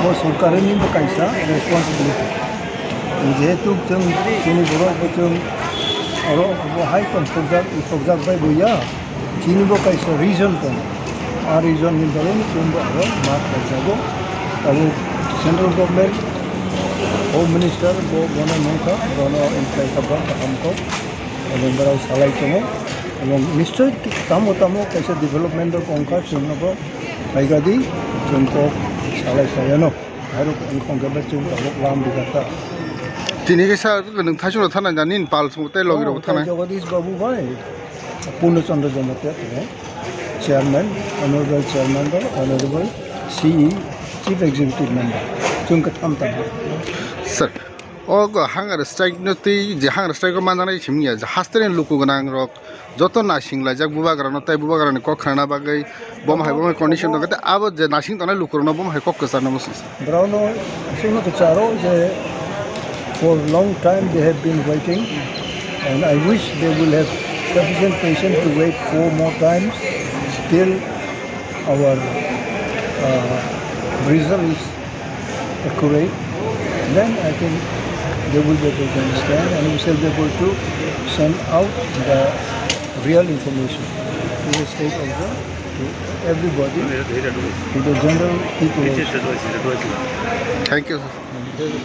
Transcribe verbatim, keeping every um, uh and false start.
Bo sorkarini bo kaisa responsibility. Jehetu chwng chini borok bo chwng oro bo hai tong thokjak, thokjak bai bo ya. Chini bo kaisa reason tong. A reason ni bagwi chwng bo aro ma kaijago. Abo central government, Home Minister bo bono nungkha, bono imply kha ba kaham kok. Abo borok salai tongo. Abo nischoi tamo tamo kaisa development rok ongkha chwngno bo. Phaikadi chwng kok salai phaiano. Hairok wngkha hwnkhe chwng tabuk lam bijakha. Tini khe sa nwng thaichung rok thanai da nini pal song tei logi rok thanai. Jagadish Babu bai, Purno Chandra Jamatia tini chairman, honorable chairman bai, honorable C E, Chief Executive Member. Chwng khe tham tang. Sir, o go hunger strike no tei je hunger strike o manjaknai simi ya, je hasteni luku gwnang rok, joto naising laijak bubagrano tei bubagrani kok khnana bagwi bom hai bom hai condition tongkha tei abo je naising tongnai lukurokno bom hai kok kwcharnai muchungsa. Borokno aswkno kwcharo je for long time they have been waiting and I wish they will have sufficient patience to wait four more times till our uh, reason is accurate, then I think they will be able to understand and we shall be able to send out the real information to the stakeholder, to everybody, to the general people also, Thank you, sir. And they will